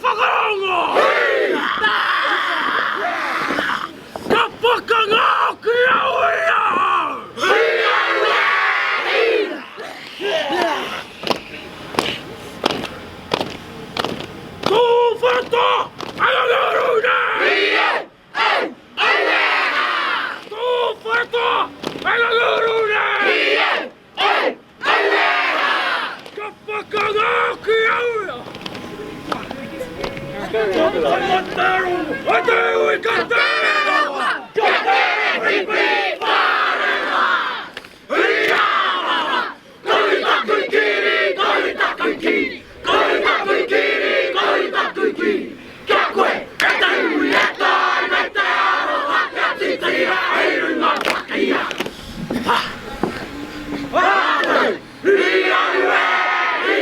whakarongo! Ka whakangao ki au i ahau! Tūwhata! Whakanguru nei! Tūwhata! Whakanguru nei! Ka whakangao ki au ia! Ka te iwi ka tere rawa! Ka tere pipi wharewa! Ia! Koi taku kiri, koi taku ki, koi taku kiri, koi taku ki. Kia koe, e te iwi e tae nei te aroha kia titira i runga waka ia. Ha! Ha! Hi au e hi!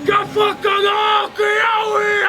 Kia whakangā ki au ia!